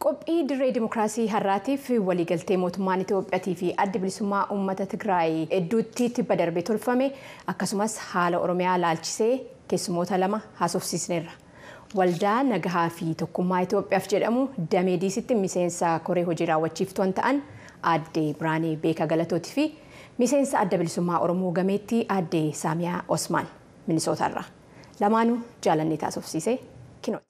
Qophii dirree Dimookiraasii har'aatiif waliigaltee mootummaan Itiyoophiyaatii fi adda bilisummaa uummata Tigraay hedduutti tibba darbee tolfame akkasumas haala Oromiyaa laalchisee keessummoota lama haasofsiisneerra. Waldaa Nagahaa fi Tokkummaa Itiyoophiyaaf jedhamu damee diisitti miseensa koree hojii raawwachiiftuun ta'an aadde Biraanee Beekaa Galatootii fi miseensa adda bilisummaa Oromoo gameettii aadde Saamiyaa Osmaan Minisootaarraa. Lamaanuu jaalannee taasofsiisee kinooti.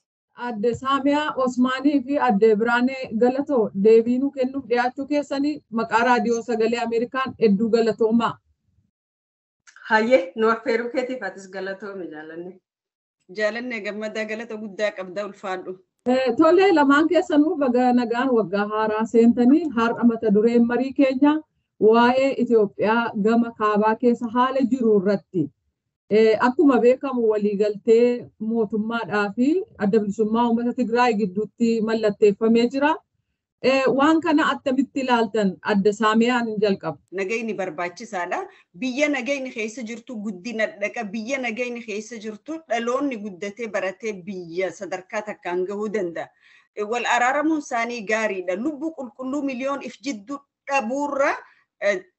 Aadde Saamiyaa Osmaanii fi Aadde Biraanee Galatoo deebii nuu kennuuf dhiyaachuu keessanii maqaa raadiyoo sagalee Ameerikaan hedduu galatoomaa. Hayyee nu affeeruu keetiif atis galatoomi jaalanne. Jaalanne gammadaa galata guddaa qabda ulfaadhu. Tolee lamaan keessanuu baga nagaan waggaa haaraa seentanii har'a mata dureen marii keenya waa'ee Itoophiyaa gama kaabaa keessa haala jiru irratti. Akkuma beekamu waliigaltee mootummaadhaa fi adda bilisummaa uummata Tigraay gidduutti mallatteeffamee jira. Waan kana attamitti ilaaltan adda Saamiyaan hin jalqabu. Nagayni barbaachisaadha. Biyya nagayni keessa jirtu guddina dhaqa. Biyya nagayni keessa jirtu dhaloonni guddatee baratee biyya sadarkaa takkaan gahuu danda'a. Wal araaramuun isaanii gaariidha. Lubbuu qulqulluu miliyoon if jidduu dhabuurra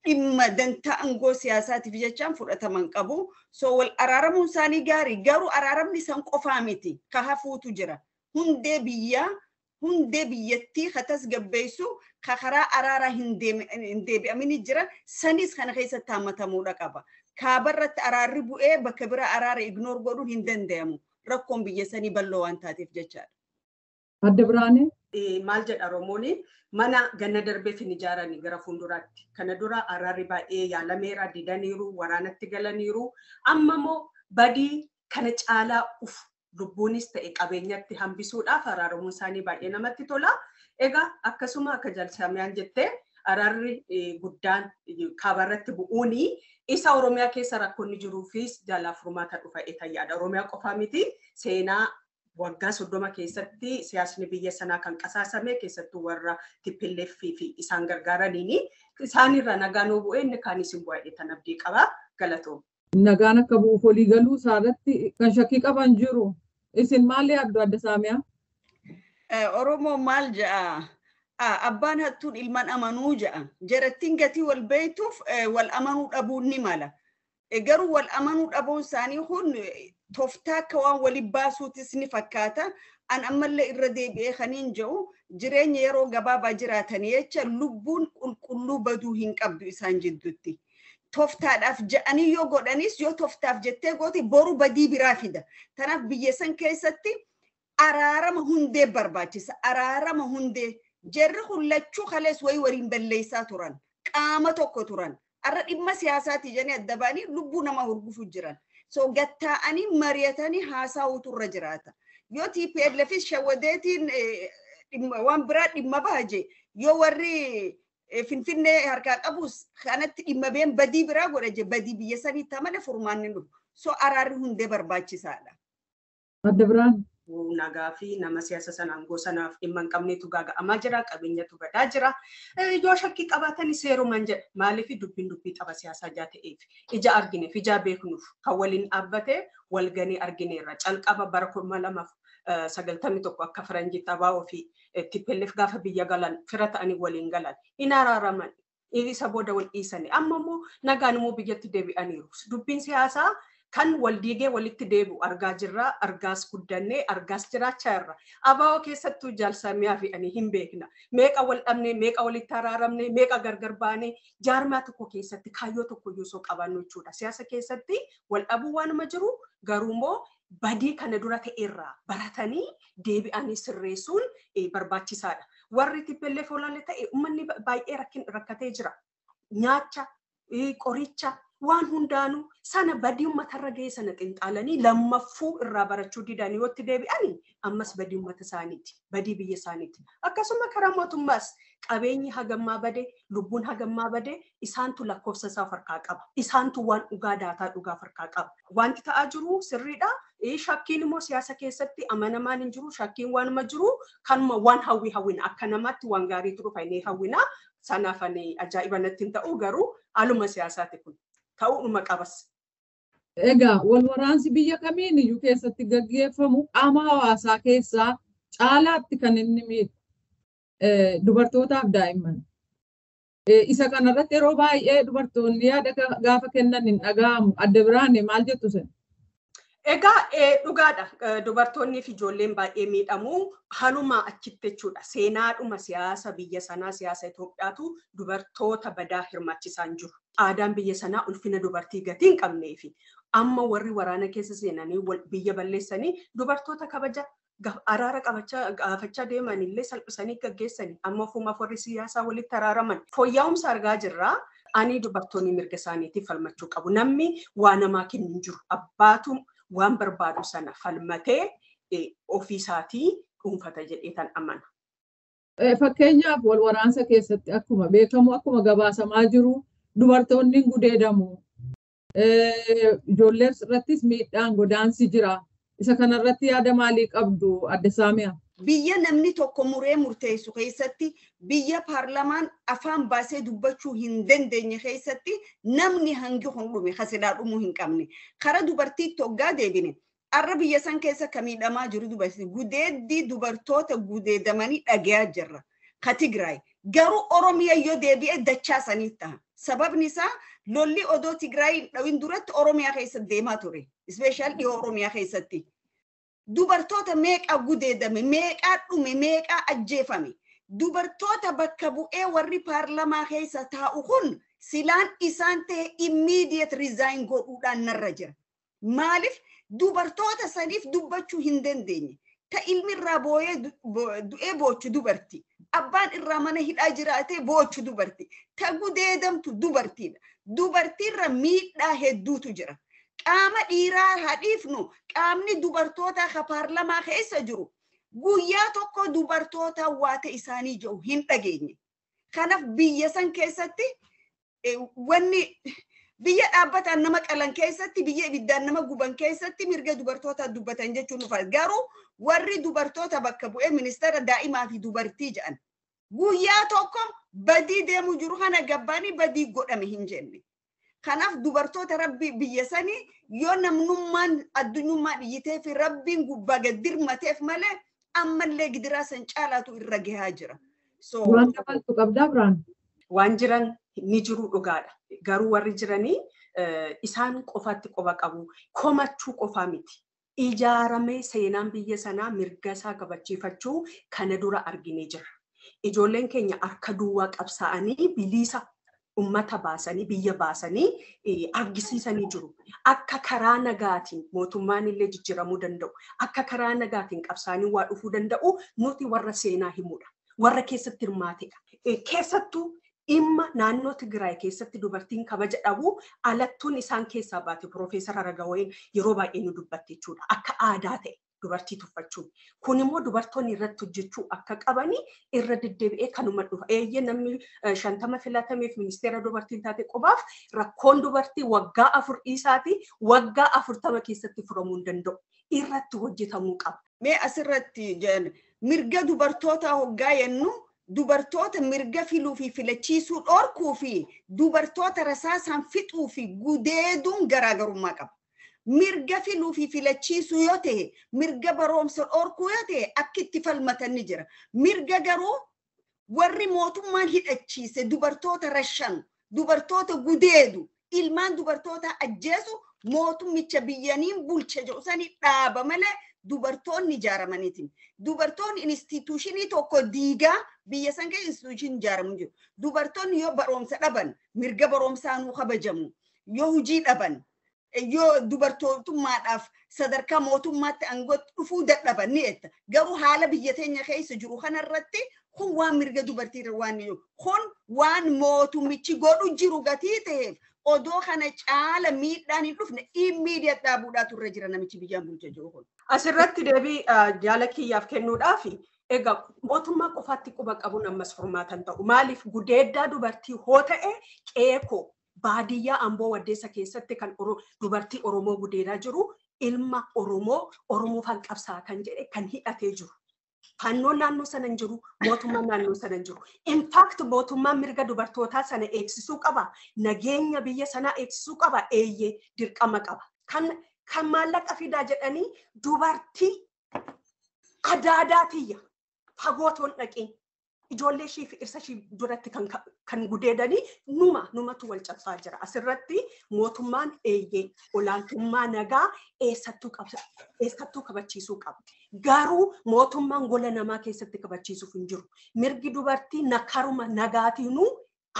dhimma dantaa aangoo siyaasaatiif jechaan fudhataman qabu. So wal araaramuun isaanii gaarii garuu araaramni isaan qofaa miti. Ka hafuutu jira. Hundee biyyaa hundee biyyattii ka tasgabbeessu ka karaa araaraa hin deebi'amini jira. Sanis kana keessatti hammatamuudha qaba. Kaabarratti araarri bu'ee bakka biraa araara ignoor godhuun hin danda'amu. Rakkoon biyya sanii bal'oo waan taateef jechaadha. Adde Biraanee. Maal jedha Oromoon mana ganna darbeef hin ijaarani gara fuulduraatti. Kana dura araarri baay'ee yaalameera, didaniiru, waraanatti galaniiru. Amma immoo badii kana caalaa uf lubbuunis ta'e qabeenyatti hambisuudhaaf araaramuun isaanii baay'ee namatti tola. Egaa akkasuma akka Jaalsamiyaan jettee araarri guddaan kaabarratti bu'uuni isa Oromiyaa keessa rakkoonni jiruufis jalaa furmaata dhufa yaada. Oromiyaa qofaa miti seenaa waggaa 30 keessatti siyaasni biyya sanaa kan qasaasame keessattuu warra TPLF fi isaan gargaaraniini isaanirra nagaan yoo bu'e inni kaanis hin bu'aa tan abdii qaba galatoom. Nagaan akka bu'uuf walii galuu isaarratti kan shakkii qaban jiru. Isin maal yaaddu adda Saamiyaa? Oromoo maal ja'a? Abbaan hattuun ilmaan amanuu ja'a. Jarattiin gatii wal beektuuf wal amanuu dhabuun ni mala. Garuu wal amanuu dhabuun isaanii kun tooftaa akka waan waliin baasuutis ni fakkaata. An ammallee irra deebi'ee kaniin jedhu jireenya yeroo gabaabaa jiraatanii jecha lubbuun qulqulluu baduu hin qabdu isaan jidduutti. Tooftaadhaaf jedhanii yoo godhanis yoo tooftaaf jettee goote boru badii biraa fida. Kanaaf biyya san keessatti araarama hundee barbaachisa. Araarama hundee jarri kun lachuu kalees wayii waliin balleessaa turan. Qaama tokko turan. Har'a dhimma siyaasaati jedhanii adda ba'anii lubbuu namaa hurgufu jiran. So gattaa'anii mari'atanii haasa'uutu irra jiraata. Yoo TPLFis shawadeetiin waan biraa dhimma baha jee yoo warri Finfinnee harkaa qabus kanatti dhimma been badii biraa godha jee badii biyya sanii malee furmaanni dhufu. So araarri hundee barbaachisaadha. Adde Biraan. Nagaa fi nama siyaasa sana aangoo sanaaf dhimma hin qabnetu gaaga'amaa jira, qabeenyatu badaa jira. Yoo shakkii qabaatan seerumaan jedha. Maaliif dubbiin dubbii tapha siyaasaa ijaa ta'eef ija argineef ija beeknuuf kan waliin dhaabbate wal ganee argineerra. Calqaba bara 2091 akka faranjii taphaa ofii TPLF gaafa biyya galan fira ta'anii waliin galan hin araaraman. Isa booda wal dhiisanii amma immoo nagaan immoo biyyatti deebi'aniiru. Dubbiin siyaasaa kan wal diigee walitti deebi'u argaa jirra, argaas guddannee, argaas jiraachaa jirra. Abaa'oo keessattuu Jaalsamiyaa fi ani hin beekna. Meeqa wal dhabnee, meeqa walitti araaramnee, meeqa gargar baanee jaarmaa tokko keessatti kaayyoo tokko iyyuu osoo qabaannu jechuudha. Siyaasa keessatti wal dhabuu waanuma jiru garuu immoo badii kana dura ta'erraa baratanii deebi'anii sirreessuun barbaachisaadha. Warri TPLF olaanaa ta'e uummanni baay'ee rakkatee jira. Nyaacha, qoricha, waan hundaanuu sana badii uummatarra ga'e sana xinxaalanii lammaffuu irraa barachuu didanii yoo itti deebi'anii ammas badii uummata isaaniiti, badii biyya isaaniiti. Akkasuma karaa mootummaas qabeenyi hagammaa bade, lubbuun hagammaa bade isaantu lakkoofsa isaa of harkaa qaba. Isaantu waan dhugaa daataa dhugaa of harkaa qaba. Wanti ta'aa jiru sirriidha. Shakkiin immoo siyaasa keessatti amanamaan hin jiru. Shakkiin waanuma jiru kanuma waan hawwii hawwina akka namaatti waan gaariitu dhufa inni hawwina. Sanaaf ani ajaa'iba natti hin ta'u garuu haaluma siyaasaati kun. Ta'uudhuma qabas. Egaa wal waraansi biyya kamiin iyyuu keessatti gaggeeffamu qaama hawaasaa keessaa caalaatti kan inni miidhu. Dubartootaaf daa'imman. Isa kanarratti yeroo baay'ee dubartoonni yaada gaafa kennan hin dhaga'amu. Adda biraan maal jettu sen? Egaa dhugaadha. Dubartoonni fi ijoolleen baay'ee miidhamu. Halumaa achitti jechuudha. Seenaadhuma siyaasa biyya sanaa, siyaasa Itoophiyaatu dubartoota badaa hirmaachisaa hin jiru. Aadaan biyya sanaa ulfina dubartii gatii hin qabnee fi amma warri waraana keessa seenanii biyya balleessanii dubartoota kabaja araara qabachaa gaafachaa deeman illee salphisanii gaggeessanii amma ofumaaf warri siyaasaa walitti araaraman fooyya'umsa argaa jirra. Ani dubartoonni mirga isaaniitiif falmachuu qabu. Namni waa namaa kennu hin jiru. Abbaatu waan barbaadu sana falmatee ofiisaatii dhuunfata jedhee tan amana. Fakkeenyaaf wal waraansa keessatti akkuma beekamu akkuma gabaasamaa jiru dubartoonni hin gudeedamu. Ijoollee irrattis miidhaan godaansi jira. Isa kanarratti yaada maalii qabdu Adde Saamiyaa? Biyya namni tokko muree murteessu keessatti biyya paarlamaan afaan baasee dubbachuu hin dandeenye keessatti namni hangi kun dhume kasilaa dhumuu hin qabne. Kara dubartiitti hoggaa deebine arra biyya san keessa ka miidhamaa jiru dubartii gudeeddii dubartoota gudeedamanii dhagayaa jirra. Ka Tigraay garuu Oromiyaa yoo deebi'e dachaa sanii ta'a. Sababni isaa lolli odoo Tigraay hin dhawin duratti Oromiyaa keessa deemaa ture. Ispeeshaal dhiyoo Oromiyaa keessatti. Dubartoota meeqaa gudeedame, meeqaa dhume, meeqaa ajjeefame. Dubartoota bakka bu'ee warri paarlamaa keessa taa'u kun silaan isaan ta'e immediate resign godhuudhaan narra jira. Maaliif dubartoota saniif dubbachuu hin dandeenye. Ta ilmi irraa booyee du'ee boochu dubarti. Abbaan irraa mana hidhaa jiraatee boochu dubarti. Ta gudeedamtu dubartiidha. Dubartiirra miidhaa hedduutu jira. Qaama dhiiraa hadhiifnu qaamni dubartoota ka paarlamaa keessa jiru guyyaa tokko dubartoota waata isaanii jiru hin dhageenye. Kanaaf biyya san keessatti wanni biyya dhaabbataan nama qalan keessatti biyya ibiddaan nama guban keessatti mirga dubartootaa dubbatan jechuun dhufa. Garuu warri dubartoota bakka bu'ee ministeera daa'imaa fi dubartii jedhan guyyaa tokko badii deemu jiru kana gabbaanii badii godhame hin jenne. Kanaaf dubartoota rabbi biyya sanii yoo namnummaan addunyummaan iyyitee fi rabbiin gubbaa gad dirmateef malee ammallee gidiraa san caalaatu irra gahaa jira. Waan dabaltu qabdaa biraan? Waan jiran ni jiru dhugaadha. Garuu warri jiranii isaan qofaatti qoba qabu. Komachuu qofaa miti. Ijaaramee seenaan biyya sanaa mirga isaa kabachiifachuu kana dura arginee jira. Ijoolleen keenya harka duwwaa qabsaa'anii bilisa ummata baasanii biyya baasanii argisiisanii jiru. Akka karaa nagaatiin mootummaan illee jijjiiramuu danda'u. Akka karaa nagaatiin qabsaanii waa dhufuu danda'u nuti warra seenaa himudha. Warra keessatti hirmaatedha. Keessattuu dhimma naannoo Tigraay keessatti dubartiin kabaja dhabu alattuun isaan keessaa baate Piroofeesar Aragawayin yeroo baay'ee nu dubbatti jechuudha. Akka aadaa ta'e dubartii tuffachuun. Kun immoo dubartoonni irratti hojjechuu akka qabanii irra deddeebi'ee kanuma dhufa. Eeyyee namni 50 filatameef ministeera dubartiin taate qofaaf rakkoon dubartii waggaa 4 dhiisaati waggaa 40 keessatti furamuu hin danda'u. Irratti hojjetamuu qaba. Mee asirratti mirga dubartootaa hoggaa jennu dubartoota mirga filuu fi filachiisuu dhorkuu fi dubartoota rasaasaan fixuu fi gudeeduun garaagarummaa qaba. Mirga filuu fi filachiisuu yoo ta'e, mirga barumsa dhorkuu yoo ta'e akka itti falmatan ni jira. Mirga garuu warri mootummaan hidhachiise dubartoota rashanu, dubartoota gudeedu, ilmaan dubartoota ajjeesu mootummicha biyyaniin bulche jedhu sanii dhaaba malee dubartoonni ijaaramaniitiin. Dubartoonni instituushinii tokko diigaa biyya san keessa instituushinii ijaaramu jiru. Dubartoonni yoo barumsa dhaban mirga barumsaa nuu kabajamu, yoo hojii dhaban, yoo dubartootummaadhaaf sadarkaa mootummaatti aangootti dhufuu dadhaban ni jetta. Garuu haala biyya teenya keessa jiru kanarratti kun waan mirga dubartii waan jiru. Kun waan mootummichi godhu jiru gatii ta'eef odoo kana caala miidhaan hin dhufne immediate dhaabuudhaatu irra jira namichi biyyaan bulchaa jiru kun. Asirratti deebii jaala kiyyaaf kennuudhaaf egaa mootummaa qofaatti quba qabuun ammas furmaatan ta'u. Maaliif gudeeddaa dubartii hoo ta'e qeekoo baadiyyaa Amboo Waddeessa keessatti kan dubartii Oromoo gudeedaa jiru ilma Oromoo Oromoofaan qabsaa kan jedhe kan hidhatee jiru. Fannoon naannoo sana hin jiru, mootummaan naannoo sana hin jiru. In fact mootummaan mirga dubartootaa sana eegsisuu qaba. Nageenya biyya sanaa eegsisuu qaba. Eeyyee dirqama qaba. Kan maallaqa fidaa jedhanii dubartii adaadaa tiyya fagoo toon dhaqeen Ijoollee ishii fi dhirsa ishii duratti kan gudeedanii numatu wal cabsaa jira. Asirratti mootummaan eeyyee olaantummaa nagaa eessattuu kabachiisuu qaba. Garuu mootummaan gola namaa keessatti kabachiisuuf hin jiru. Mirgi dubartii karuma nagaatiinuu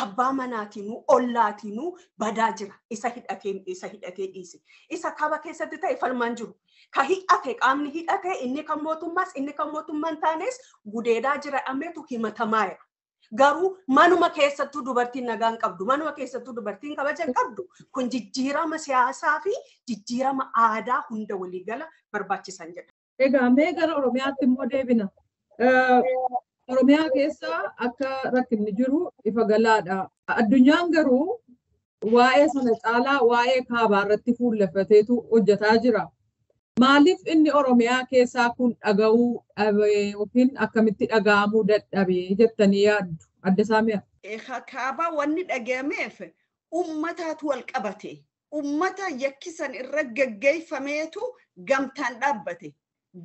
abbaa manaatiinuu ollaatiinuu badaa jira. Isa hidhatee dhiise. Isa kaba keessatti ta'e falmaan jiru. Ka hidhate qaamni hidhate inni kan mootummaas inni kan mootummaa hin taanes gudeedaa jira ammeetu himatamaa jira. Garuu manuma keessattuu dubartiin nagaa hin qabdu, manuma keessattuu dubartiin kabaja hin qabdu. Kun jijjiirama siyaasaa fi jijjiirama aadaa hunda waliigala barbaachisan jedha. Egaa mee gara Oromiyaatti immoo deebina. Oromiyaa keessa akka rakkinni jiru ifa galaadha. Addunyaan garuu waa'ee sana caalaa waa'ee kaabaa irratti fuulleffateetu hojjetaa jira. Maaliif inni Oromiyaa keessaa kun dhaga'uu dhabe yookiin akkamitti dhaga'amuu dadhabe jettanii yaaddu? Adde Saamiyaa. Kaabaa wanni dhaga'ameef uummataatu wal qabate. Uummata yakkisan irra gaggeeffameetu gamtaan dhaabbate.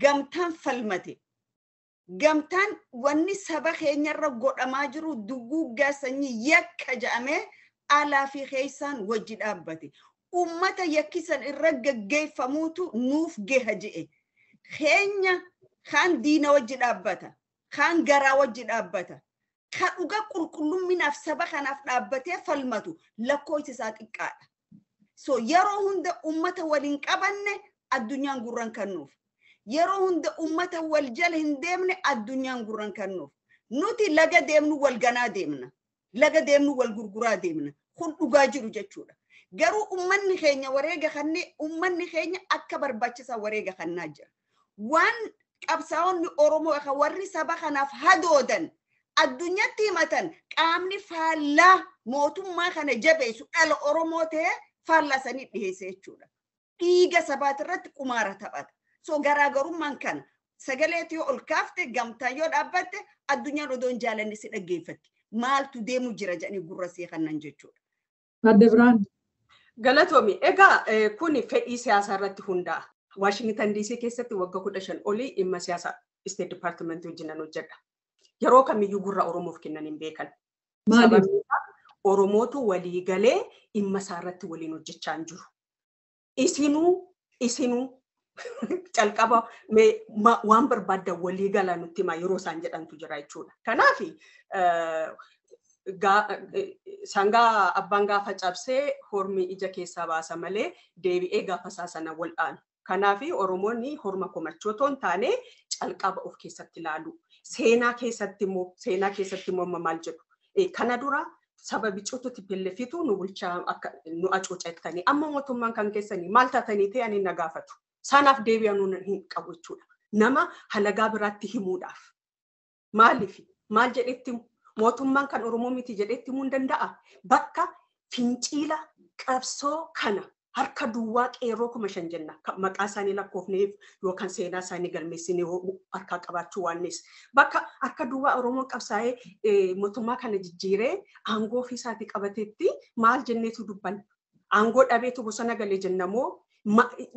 Gamtaan falmate. Gamtaan wanni saba keenyarra godhamaa jiru duguuggaa sanyii yakka jedhamee alaa fi keessaan wajji dhaabbate. Uummata yakkisan irra gaggeeffamuutu nuuf gaha je'e. Keenya kaan diina wajji dhaabbata. Kaan garaa wajji dhaabbata. Ka dhuga qulqullumminaaf saba kanaaf dhaabbatee falmatu lakkoofsi isaa xiqqaadha. So yeroo hunda uummata waliin qabanne addunyaan gurran kennuuf. Yeroo hunda uummata wal jala hin deemne addunyaan gurran kennuuf. Nuti laga deemnu wal ganaa deemna. Laga deemnu wal gurguraa deemna. Kun dhugaa jiru jechuudha. Garuu uummanni keenya wareega kannee uummanni keenya akka barbaachisaa wareega kannaa jira. Waan qabsaa'onni Oromoo warri saba kanaaf hadoodan addunyatti himatan qaamni faallaa mootummaa kana jabeessu dhala Oromoo ta'ee faallaa sanii dhiyeesse jechuudha. Dhiiga sabaatirratti qumaara taphata. So garaagarummaan kana sagaleetu yoo ol kaafte gamtaan yoo dhaabbatte addunyaan odoo hin jaalanne si dhaggeeffatti. Maaltu deemu jira jedhanii gurra see kannan jechuudha. Adde Birhaan. Galatoomi. Egaa kun fedhii siyaasaa irratti hundaa'a. Waashingtan DC keessatti waggaa 15 olii dhimma siyaasaa State Department wajjinan hojjedha. Yeroo kamiyyuu gurra Oromoof kennan hin beekan. Maaliif? Oromootu walii galee dhimma isaa irratti waliin hojjechaa hin jiru. Isinuu calqaba waan barbaaddan walii galaa nutti himaa yeroo isaan jedhantu jira jechuudha. Kanaaf sangaa abbaan gaafa cabsee hormi ija keessaa baasa malee deebi'ee gaafa isaa sana wal dhaanu. Kanaaf Oromoonni horma komachuu otoo hin taane calqaba of keessatti ilaalu. Seenaa keessatti immoo maal jedhu? Kana dura saba bicuutu TPLFitu nu bulchaa akka nu hacuucattanii amma mootummaan kan keessanii maal taatanii ta'anii na gaafatu. Sanaaf deebi'anuu hin qabu jechuudha. Nama halagaa biraatti himuudhaaf. Maaliif? Maal jedhetti mootummaan kan Oromoo miti jedhetti himuu hin danda'a. Bakka finciila qabsoo kana harka duwwaa qeerroo 5,000 jenna. Maqaa isaanii lakkoofneef yookaan seenaa isaanii galmeessinee harkaa qabaachuu waannes. Bakka harka duwwaa Oromoon qabsaa'ee mootummaa kana jijjiiree aangoo ofiisaatii qabateetti maal jenneetu dubbanna? Aangoo dhabeetu bosona galee jennamoo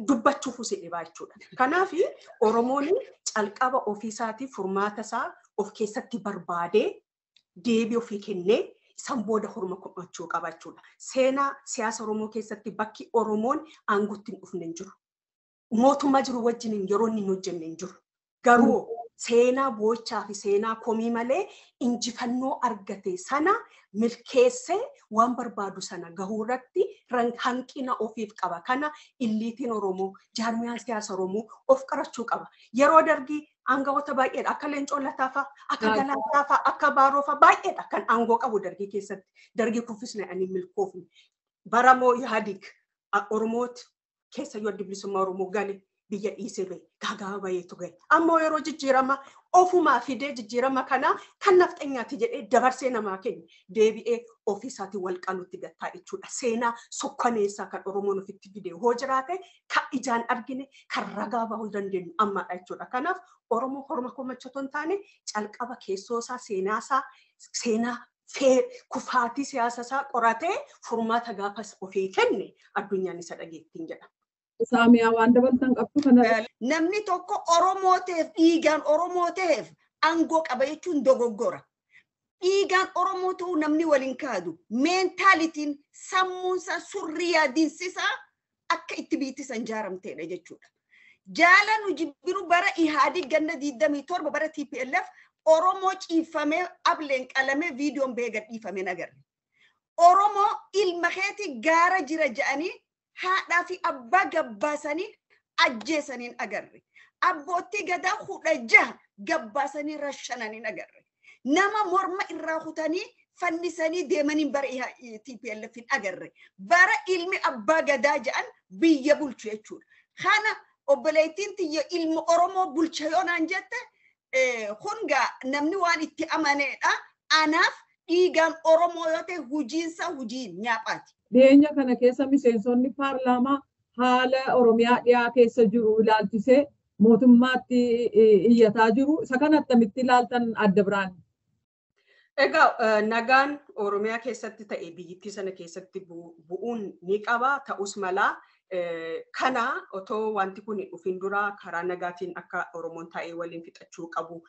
dubbachuuf usee dhibaa jechuudha. Kanaaf Oromoon calqaba ofiisaatii furmaata isaa of keessatti barbaadee deebii ofii kennee san booda horma komachuu qaba jechuudha. Seenaa siyaasa Oromoo keessatti bakki Oromoon aangootti hin dhufne hin jiru. Mootummaa jiru wajjin yeroo inni hin hojjenne hin jiru. Garuu seenaa boochaa fi seenaa komii malee injifannoo argate sana milkeessee waan barbaadu sana gahuu irratti hanqina ofiif qaba. Kana illiitiin Oromoo, jaarmiyaan siyaasa Oromoo of qarachuu qaba. Yeroo dargii aangawoota baay'eedha. Akka Leencoo Lataa fa'a, akka Galaasaa fa'a, akka Baaroo fa'a baay'eedha kan aangoo qabu dargii keessatti. Dargii kuffisne ani milkoofne. Baramoo Yaadig Oromooti keessa yoo adda bilisummaa Oromoo gale biyya dhiisee bahe gaagaa baheetu gahe. Ammoo yeroo jijjiirama ofumaa fidee jijjiirama kana kan nafxanyaati jedhee dabarsee namaa kenne deebi'ee ofiisaatiin wal qaluutti gattaa jechuudha. Seenaa sukkaneessaa kan Oromoon ofitti fide hoo jiraate kan ijaan argine kan ragaa bahuu dandeenyu ammaadha jechuudha. Kanaaf Oromoo horma komachuu otoo hin taane calqaba keessoo isaa seenaa isaa seenaa kufaatii siyaasa isaa qoratee furmaata gaafas ofii kenne addunyaan isa dhageettiin jedha. Saamiyaa waan dabaltan qabdu kana. Namni tokko Oromoo ta'eef dhiigaan Oromoo ta'eef aangoo qaba jechuun dogoggora. Dhiigaan Oromoo ta'uu namni waliin kaadu. Meentaalitiin sammuunsaa surrii yaadiinsisaa akka itti biittisan jaaramteedha jechuudha. Jaala nu jibbiru bara Ihaadii ganna 27 bara TPLF Oromoo ciifamee ableen qalamee viidiyoon bahee gadhiifamee agarre. Oromoo ilma keetii gaara jira jedhanii haadhaa fi abbaa gabbaasanii ajjeesaniin agarre. Abboottii gadaa 16 gabbaasanii rashananiin agarre. Nama morma irraa kutanii fannisanii deemaniin bara TPLF hin agarre. Bara ilmi abbaa gadaa jedhan biyya bulchu jechuudha. Kana obboleettiin tiyya ilma Oromoo bulcha yoo naan jette kun gaa namni waan itti amaneedha. Anaaf dhiigaan Oromoo yoo ta'e hujiinsa hujii nyaaphaati. Dhiyeenya kana keessa miseensonni paarlaamaa haala Oromiyaa dhiyaa keessa jiru ilaalchisee mootummaatti iyyataa jiru. Isa kana akkamitti ilaaltan adda biraan? Egaa nagaan Oromiyaa keessatti ta'e biyyittii sana keessatti bu'uun ni qaba. Ta'us malaa kana otoo wanti kun dhufin dura karaa nagaatiin akka Oromoon taa'ee waliin fixachuu qabu.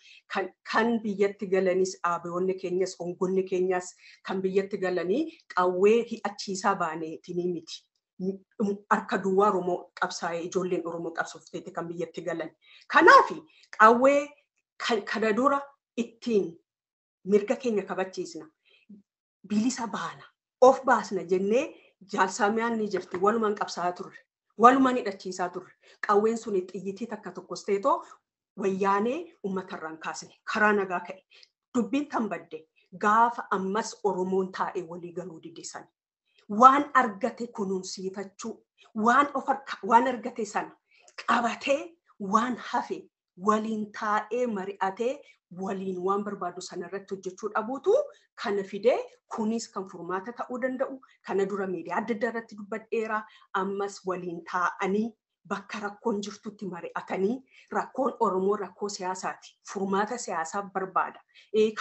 Kan biyyatti galanis dhaabiyoonni keenyas ongonni keenyas kan biyyatti galanii qawwee hi'achiisaa baaneetinii miti. Harka duwwaa Oromoo qabsaa'ee ijoolleen Oromoo qabsoofteeti kan biyyatti galan. Kanaaf qawwee kana dura ittiin mirga keenya kabachiisna. Bilisa baana. Of baasna jennee jaalsamiyaan ni jirti. Walumaan qabsaa'aa turre. Walumaan hidhachiisaa turre. Qawween sun xiyyitii takka tokkos ta'etoo wayyaanee uummatarraan kaasne. Karaa nagaa ka'e. Dubbiin kan badde gaafa ammas Oromoon taa'ee walii galuu dide sana. Waan argate kunuunsiifachuu, waan argate sana qabatee waan hafe waliin taa'ee mari'atee waliin waan barbaadu sanarratti hojjechuu dhabuutu kana fidee kunis kan furmaata ta'uu danda'u. Kana dura miidiyaa adda addaa irratti dubbadheera. Ammas waliin taa'anii bakka rakkoon jirtutti mari'atanii rakkoon Oromoo rakkoo siyaasaati. Furmaata siyaasaa barbaada.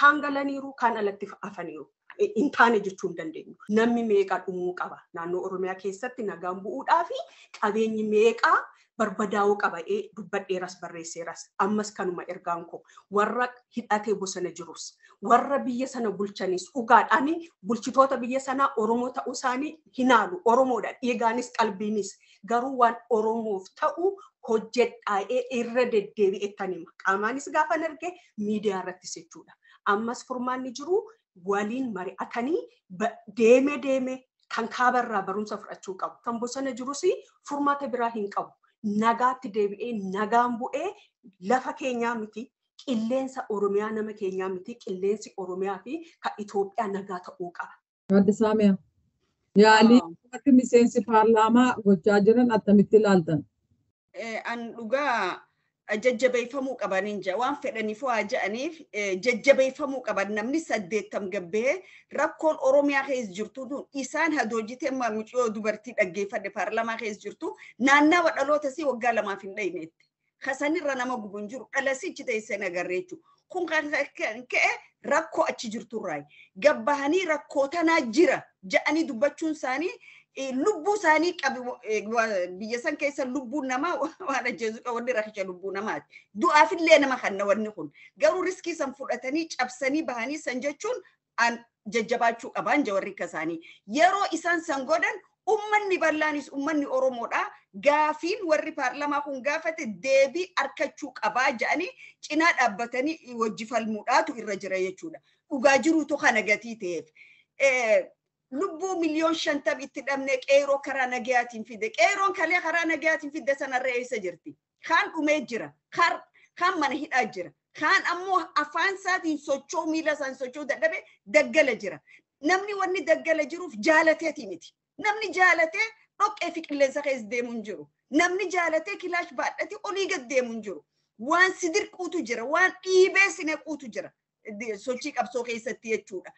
Kaan galaniiru, kaan alatti hafaniiru. Hin taane jechuu hin dandeenyu. Namni meeqa dhumuu qaba? Naannoo Oromiyaa keessatti nagaan bu'uudhaa fi qabeenyi meeqaa barbadaa'uu qaba. Dubbadheeras barreesseeras. Ammas kanuma ergaan koo warra hidhatee bosona jirus warra biyya sana bulchanis dhugaadhaan bulchitoota biyya sanaa Oromoo ta'uu isaanii hin haalu. Oromoodha. Dhiigaanis qalbiinis garuu waan Oromoof ta'u hojjedhaa'ee irra deddeebi'ettan hima. Qaamaanis gaafan arge miidiyaa irrattis jechuudha. Ammas furmaanni jiru waliin mari'atanii deeme deeme kan kaabarraa barumsa fudhachuu qabu. Kan bosona jirus furmaata biraa hin qabu. Nagaatti deebi'ee nagaan bu'ee lafa keenyaa miti qilleensa Oromiyaa nama keenyaa miti qilleensi Oromiyaa fi kan Itoophiyaa nagaa ta'uu qaba. Adde Saamiyaa, yaalii warri miseensi paarlaamaa gochaa jiran attamitti ilaaltan? An dhugaa jajjabeeffamuu qabaniin jira. Waan fedhaniif waa jedhaniif jajjabeeffamuu qaban namni 80 gabbee rakkoon Oromiyaa keessa jirtu tun isaan hadoojitee mucayyoo dubartii dhaggeeffadhe paarlaamaa keessa jirtu naannawa dhaloota isii waggaa 2 hin dhahineetti. Kasanirra nama gubu hin jiru dhalasichi teessee nagarree jechuudha. Kun kan ka'e rakkoo achi jirturraayi. Gabbahanii rakkoo tanaa jira jedhanii dubbachuun isaanii lubbuu isaanii qabi biyya san keessa lubbuun namaa waan ajjeesu qabu wanni rakkicha lubbuu namaati. Du'aafillee nama kanna wanni kun. Garuu riskii san fudhatanii cabsanii bahanii san jechuun an jajjabaachuu qaban warri akka isaanii. Yeroo isaan san godhan ummanni bal'aanis ummanni Oromoodha. Gaafiin warri paarlamaa kun gaafate deebii arkachuu qabaa jedhanii cinaa dhaabbatanii wajji falmuudhaatu irra jira jechuudha. Dhugaa jiruutu kana gatii ta'eef. Lubbuu 50,000,000 itti dhabne qeeroo karaa nagayaatiin fide. Qeeroon kalee karaa nagayaatiin fidde sanarra eessa jirti? Kaan dhumee jira. Kaan mana hidhaa jira. Kaan ammoo afaan isaatiin socho'uu miila isaan socho'uu dadhabe daggala jira. Namni wanni daggala jiruuf jaalateeti miti. Namni jaalatee dhoqqee fi qilleensa keessa deemu hin jiru. Namni jaalatee kilaash baadhatee olii gad deemu hin jiru. Waan si dirquutu jira. Waan dhiibee si naquutu jira. Sochii qabsoo keessatti jechuudha.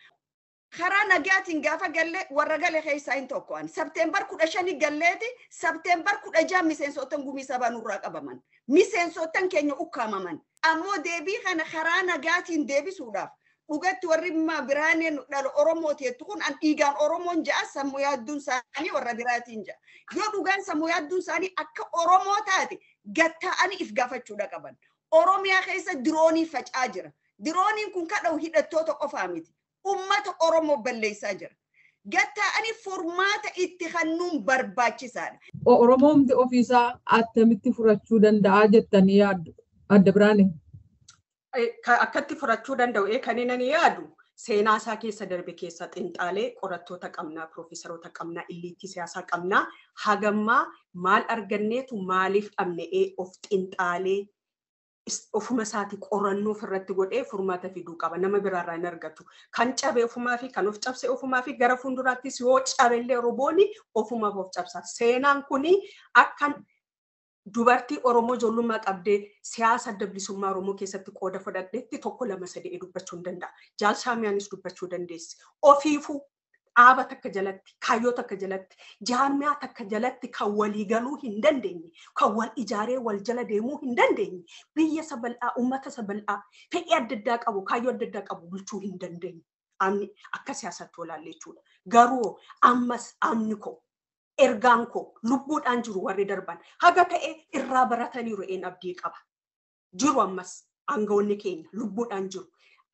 Karaa nagaatiin gaafa galle warra gale keessaa hin tokko'an. Sabteembar 15 galleeti sabteembar 16 miseensottan gumii sabaa nurraa qabaman. Miseensottan keenya ukkaamaman. Ammoo deebii kana karaa nagaatiin deebisuudhaaf dhugatti warri biraaneen dhala Oromooti jettu kun an dhiigaan Oromoon ja'a sammuu yaadduun isaanii warra biraatiin ja'a. Yoo dhugaan sammuu yaadduun isaanii akka Oromoo taate gatta'anii if gaafachuudha qaban. Oromiyaa keessa diroonii faca'aa jira. Dirooniin kun kadha'u hidhattoota qofaa miti. Uummata Oromoo balleessaa jira. Gatta'anii furmaata itti kennuun barbaachisaadha. Oromoon ofiisaa attamitti furachuu danda'a jettanii yaaddu? Adda Biraanee. Akkatti furachuu danda'u kan inni yaadu seenaa isaa keessa darbe keessa xinxaalee qorattoota qabnaa, piroofeesaroota qabnaa, illiitti siyaasaa qabnaa hagammaa maal arganneetu maaliif dhabne'ee of xinxaalee ofuma isaatii qorannoo ofirratti godhee furmaata fiduu qaba. Nama biraarraa hin argatu. Kan cabe ofumaa fi kan of cabse ofumaa fi gara fuulduraattis yoo cabellee robooni ofumaaf of cabsa. Seenaan kuni akka dubartii Oromoo ijoollummaa qabdee siyaasa adda bilisummaa Oromoo keessatti qooda fudhadhetti 1 2 3 dubbachuu hin danda'a. Jaal Saamiyaanis dubbachuu dandeessi. Ofiifuu dhaaba takka jalatti, kaayyoo takka jalatti, jaarmiyaa takka jalatti kan walii galuu hin dandeenye, kan wal ijaaree wal jala deemuu hin dandeenye, biyya isa bal'aa, uummata isa bal'aa, fedhii adda addaa qabu, kaayyoo adda addaa qabu bulchuu hin dandeenye. Amni akka siyaasatti olaalle jechuudha. Garuu ammas amni koo ergaan koo lubbuudhaan jiru warri darban haga ta'e irraa barataniiru een abdii qaba. Jiru ammas aangawoonni keenya lubbuudhaan jiru.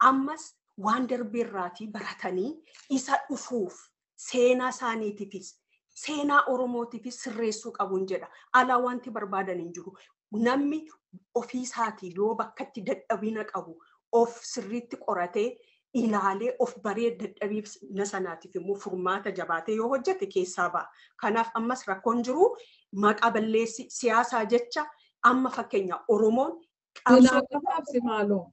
Ammas waan darbeerraatii baratanii isa dhufuuf seenaa isaaniitiifis seenaa Oromootiifis sirreessuu qabuun jedha. Alaa wanti barbaadan hin jiru. Namni ofiisaatii yoo bakkatti dadhabina qabu of sirriitti qoratee ilaalee of baree dadhabina sanaatiif immoo furmaata jabaatee yoo hojjete keessaa ba'a. Kanaaf ammas rakkoon jiru maqaa balleessi siyaasaa jecha amma fakkeenya Oromoon qabsoo.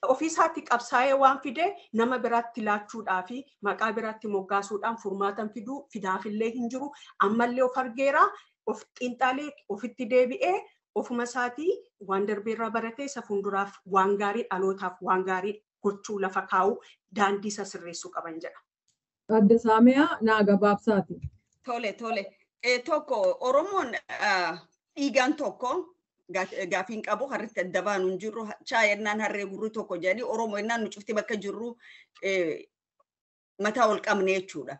Ofiisaatti qabsaa'ee waan fide nama biraatti laachuudhaa fi maqaa biraatti moggaasuudhaan furmaatan fiduu fidaafillee hin jiru. Ammallee of argeera, of xiinxalee, ofitti deebi'ee ofuma isaatii waan darbeerraa baratee isa fuulduraaf waan gaarii dhalootaaf waan gaarii gochuu lafa kaa'uu daandii isa sirreessuu qaban jedha. Adda Saamiyaa naa gabaabsaati. Tole tole. Tokko Oromoon dhiigaan tokko gaafiin qabu harritti adda baanu hin jirru chaayennaan harree gurri tokko jedhanii Oromoo yennaan nu cufti bakka jirru mataa ol qabne jechuudha.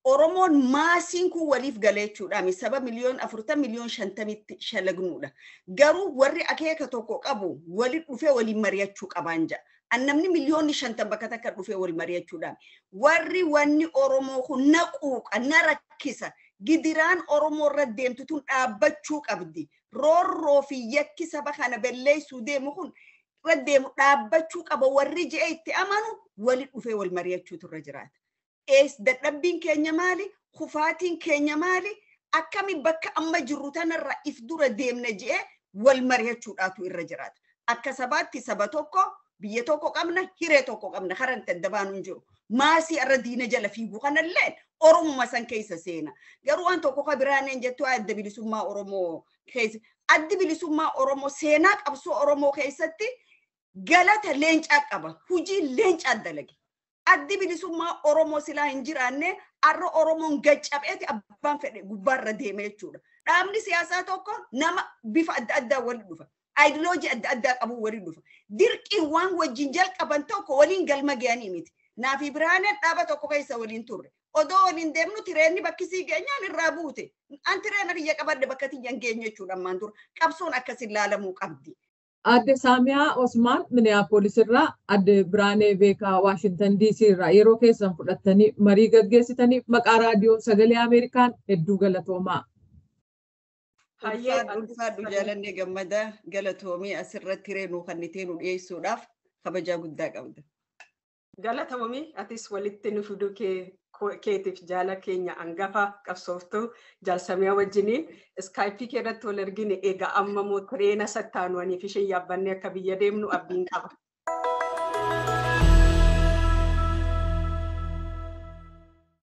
Oromoon maasiin kun waliif galee jechuudha. Saba miliyoon 40 miliyoon 50tti shalagnuudha. Garuu warri akeeka tokko qabu walitti dhufee waliin mari'achuu qabaan jedha. Namni miliyoonni 50 bakka takka dhufee wal mari'achuudhaan. Warri wanni Oromoo kun na quuqa na rakkisa. Gidiraan Oromoo irra deemtu tun dhaabbachuu qabdi. Roorroo fi yakki saba kana balleessuu deemu kun irra deemu dhaabbachuu qaba. Warri je'e itti amanu walitti dhufee wal mari'achuutu irra jiraata. Dadhabbiin keenya maali? Kufaatiin keenya maali? Akkami bakka amma jirru tanarra if dura deemna je'e wal mari'achuudhaatu irra jiraata. Akka sabaatti saba tokko biyya tokko qabna, hiree tokko qabna, karaa itti adda baanu hin jiru. Maasii irra diina jala fiigu kanallee Oromuma san keessa seena. Garuu waan tokko ka biraaneen jettu adda bilisummaa Oromoo keessa. Addi bilisummaa Oromoo seenaa qabsoo Oromoo keessatti galata leencaa qaba. Hujii leencaa dalage. Addi bilisummaa Oromoo silaa hin jiraanne har'a Oromoon gaccabeeti abbaan fedhe gubbaarra deeme jechuudha. Dhaabni siyaasaa tokko nama bifa adda addaa walitti dhufa. Ayidiloojii adda addaa qabu walitti dhufa. Dirqiin waan wajjin jalqaban tokko waliin galma ga'anii miti. Naafi Biraaneen dhaaba tokko keessa waliin turre. Odoo waliin deemnu tireenni bakkisii geenyaan irraa buute. An tireena biyya qabadde bakka tiyyan geenye jechuudha ammaan dura. Qabsoon akkasin laalamuu qabdi. Adde Saamiyaa Osmaan Minneapolis irraa, Adde Biraanee Beekaa Waashintan DC irraa yeroo keessan fudhattanii marii gaggeessitaniif maqaa raadiyoo sagalee Ameerikaan hedduu galatoomaa. Ulfaadhu jaalannee gammada galatoomii asirratti hiree kannitee nu dhiyeessuudhaaf kabajaa guddaa qabda. Galatoomii atis walitti nu fiduu keetiif jaala keenya hangafa qabsooftuu jaalsamiyaa wajjiniin iskaayipii keerratti wal argine egaa amma moo tireena sattaanuwanii fi isheen yaabbannee akka biyya deemnu abdiin qaba.